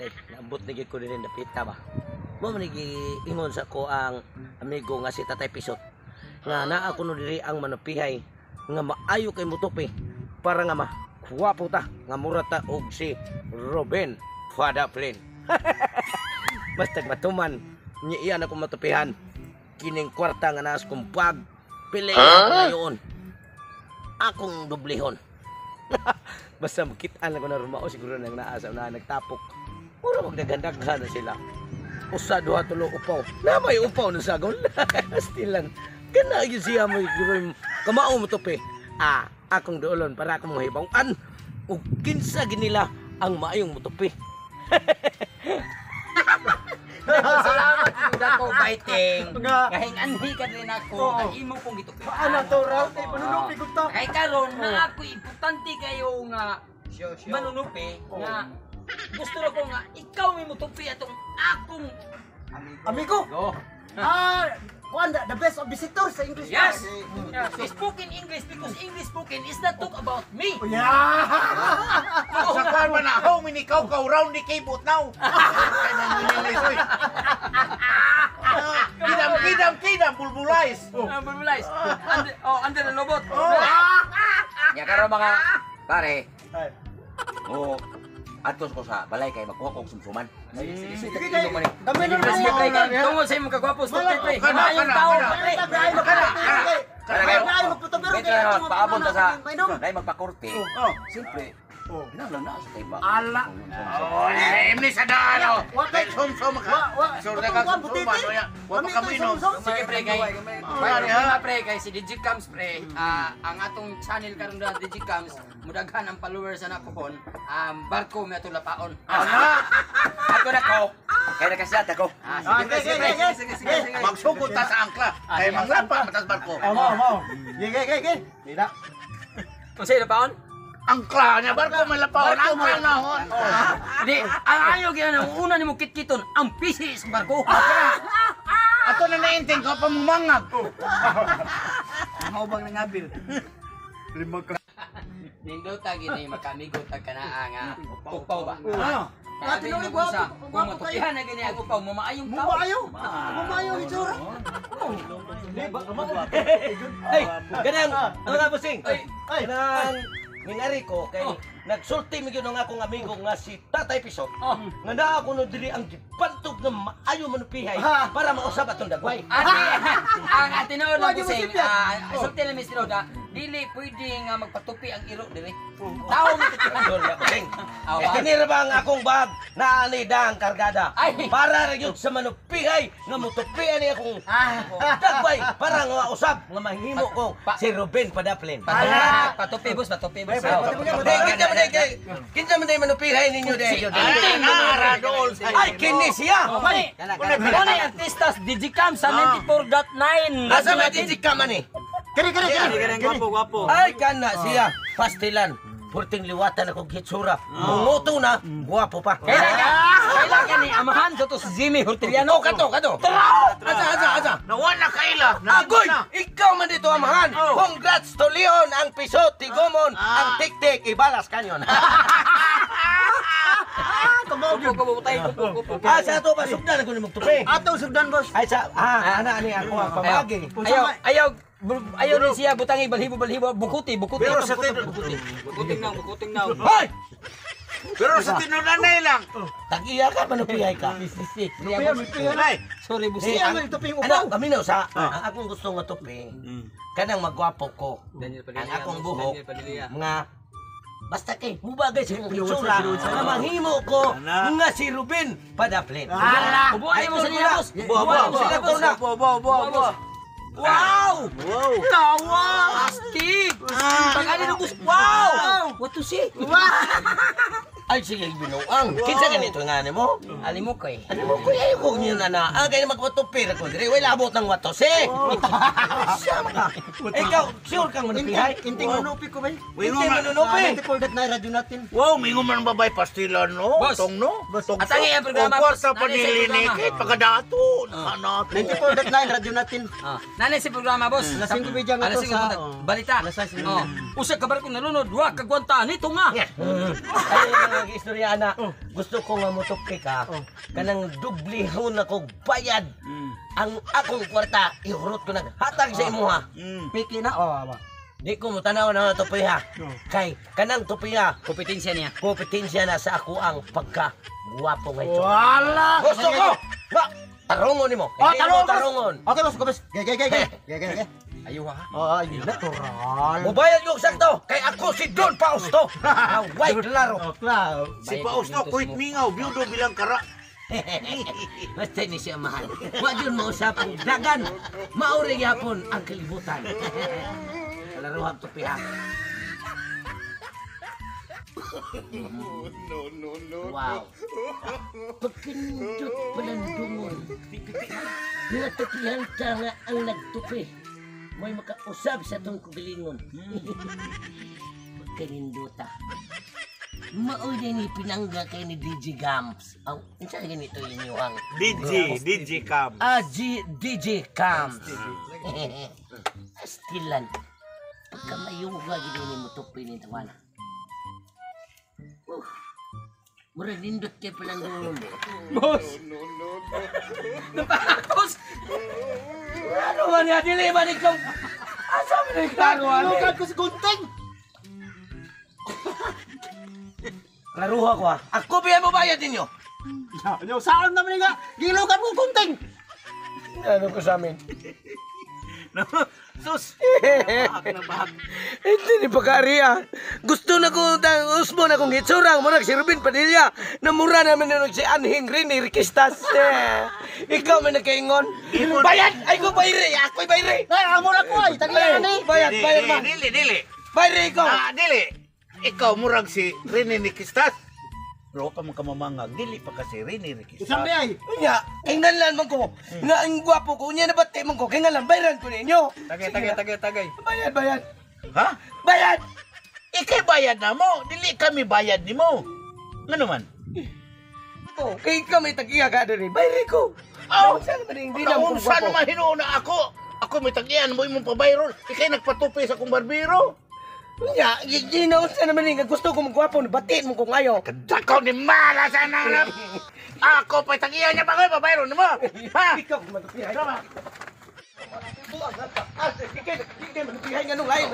Kay naabot na gyud ko diri dapita ba. Mo man ingon sa ko ang amigo nga si Tatay Pisot. Nga naa kuno diri ang manupihay nga maayo kay mutupi para nga ma gwapo ta nga mura ta og si Ruben Fadaplin. Basta matuman niya iyan ako matupihan kining kwarta nga naas kong bag pili huh? Akong dublihon. Basta makitaan lang ko na rumao siguro nang naa sa unahan nagtapok. Mura magdaghan-daghan na sila. Usa, duha, tulo, upaw. Na may upaw na sagol. Still lang. Kana gyud siya mo siguro kamao mo tupi. Ah, akong duolon para akong mahibaw-an ug kinsa ginila ang maayong mutupi. Salamat yung dako fighting. Kahing anhi ka rin ako, ang imo kong gitupian. Ano to raw? Kay panunupi ko to. Kay karon na ako importante kayo nga manunupi nga gusto na ko nga ikaw may mutupi atong akong amigo. Ah, kuan the best of visitor sa English. Yes. Spoken English because English spoken is not talk about me. Yeah. Sa kuan man na how many kaw kaw round ni kibot now. Kay man English oy. Kidam kidam kidam bulbulais. Bulbulais. Under the lobot. Nya karon mga pare. Oh, atos ko sa balay kay makuha kog sumsuman. Sige, sige, Sige, dami na sige. Tungod sa imong kagwapo, pre. Maayong tao, pre. Kana paabot ta sa dai magpakorte. Siyempre. Kinahanglan na sa iba. Ala. Oh, imni sa daan. Kay sumsum ka. Sure ka sumsuman oya. Wa pa kami no. Sige pre kay. Problema pre kay si Digicams pre. Ang atong channel karon na Digicams, mudaghan ang followers ana ko kon. Barko mi atong lapaon. Ana. Ako na ko. Kay nakasiat ako. Sige pre, sige pre. Sige, sige, sige. Magsugod ta sa angkla. Kay manglapa matas barko. Amo, amo. Ge, ge, ge. Dila. Unsay lapaon? Angkla niya barko malapaon angkla na hon. Di, ang ayaw gyud ang una nimo kitkiton ang pisi sa barko. Ato na nainting ko pa mumangag. Maubang nangabil. Lima ka. Nindota gini makamigo tag kanaa nga upaw ba. Ah. Ate no gwapo, gwapo kayo. Kung na gini ang upaw, mamaayong tao. Mamayo. Mamayo itsura. Ay, ganang ano nga bossing? Ay, ganang ningari ko kay nagsulti mi gyud ang akong amigo nga si Tatay Pisot. Nga naa kuno diri ang gibantog nga maayo manupihay para mausab atong dagway. Ate, ang ate noon lang bossing, sulti lang mis tinuod, dili pwede nga magpatupi ang iro diri. Tao mo tupihan. Kini ra ba ang akong bag na ani dang kargada para ra gyud sa manupihay nga motupian ni akong dagway para nga mausab nga mahimo ko si Ruben Padaplin. Patupi boss, patupi boss. Kinsa man day manupihay ninyo day? Ay kini siya. Muna artistas Digicam sa 94.9. Asa may Digicam ani? Kini kini kini. Gwapo gwapo. Ay kana siya pastilan. Purting liwatan ako hitsura. Munguto na, gwapo pa. Kailangan ni amahan sa to si Jimmy Hortiliano. Kato, kato. Asa, asa, asa. Nawa na kaila. Agoy, ikaw man dito amahan. Congrats to Leon, ang pisot, tigomon, ang tiktik, ibalas kanyon. Ah, sa ato ba sugdan ako ni magtupi? Ato sugdan boss. Ay sa ana ani ako ang pamagi. Ayaw, ayaw. Ayaw rin siya butangi balhibo balhibo bukuti bukuti. Pero sa bukuting now, bukuting now. Hoy! Pero sa tinulanay lang. Tag-iya ka manupihay ka. Sorry boss. Siya ang tupi yung upaw. Ano, paminaw sa ang akong gusto nga tupi. Kanang magwapo ko. Ang akong buhok mga basta kay mubagay sa imong itsura nga mahimo ko nga si Ruben Padaplin. Ubuan mo sa niya boss. Buha sila to na. Buha buha. Wow! Wow! Tawa! Astig! Pag ano boss? Wow! What to see? Ay sige binuang. Kinsa ganito nga nimo? Alimokoy. Alimokoy ayo ko niyo na na. Ah kay magpatupir ako diri. Way labot ng watose. Siya ka. Ikaw sure kang manupihay? Inting manupi ko bay. Inting manunupi. 94.9 radyo natin. Wow, mingo man babay pastila no. Tong no. At ang iyang programa. O kwarta pa nilinikit pagkadato. Nakanato. 94.9 radyo natin. Nanay si programa boss. Alas 5:30 nga to sa balita. Usa ka barko nalunod, wa kagwanta nito nga. Nag-istorya ana. Gusto ko nga motupi ka. Kanang dublihon ako bayad. Ang akong kwarta ihurot ko naghatag sa imuha. Piki na oh ba. Di ko mo tanaw na tupi ha. Kay kanang tupi ha. Kompetensya niya. Kompetensya na sa ako ang pagka guwapo nga ito. Wala. Gusto ko! Nga! Tarungon nimo. Oh, Hindi mo tarungon. tarungon. Okay, boss, go, boss. Gay, gay, gay, gay. Gay, gay, gay. Ayuha ha. Oh, ay, natural. Mubayad ko sakto kay ako si Don Fausto. Away klaro. Oh, klaro. Si Pausto, kuit mingaw, biyudo bilang kara. Basta ni siya mahal. Wa jud mausap ang dagan. Mauri gyapon ang kalibutan. Kalaruhag tupi ha. No, no, no. Wow. Pagkindot palandungon. Natupihan ta nga ang nagtupi. Mo'y makausab sa tong kugilingon. Pagkaninduta. Maoy din ni pinangga kay ni DJ Gams. Ang unsa ganito inyuhang DJ, DJ Cam. Ah, G, DJ Cams. Astilan. Pagka mayuga gini ni mo tupi ni tawana. Murag nindot kay palang Boss. Napakos. Ano man yan? Dili man ikaw. Asa man ang klaro ano? Lukan ko si Gunting. Klaruha ko ha. Ako ba mo bayad ninyo? Ano, saan naman nga? Gilukan ko Gunting. Ano ko sa amin? Sus! Bahag na bahag. Hindi ni pagkariya. Gusto na ko tang usmo na kong hitsurang mo si Ruben Padilla. Namura naman na si Anhing Rini Riquistas. Eh, ikaw man nagkaingon. Bayad! Ay ko bayre! Ako'y bayre! Ay, amo na ko ay. Tagilan ni. Bayad, bayad man. Dili, dili. Bayre ikaw! Ah, dili. Ikaw murag si Rene Nikistas. Pero ka man kamamangag, dili pa kasi Rene Nikistas. Isang di ay. Unya, kay ngalan man ko. Nga ang gwapo ko, unya nabati man ko. Kay ngalan, bayran ko ninyo. Tagay, tagay, tagay, tagay. Bayad, bayad. Ha? Bayad! Ikay bayad na mo, dili kami bayad ni mo. Ngano man? Oh, kay ikaw may tag-iya ka diri. Bayre ko. Oh, Saan man hindi na ko Naunsa gwapo. naman hinuuna ako. Ako may tag-iyan mo imong pabayron. Ikay nagpatupi sa akong barbero. Unya, ginaon sa naman nga gusto ko magwapo, batiin mo kung ayaw. Kadakaw ni mala sa nanap. Ako pa'y tag-iyan niya pa ko, pabayron mo. Ha? Ikaw matupihay. Tama. Ikay, ikay matupihay nga nung lain.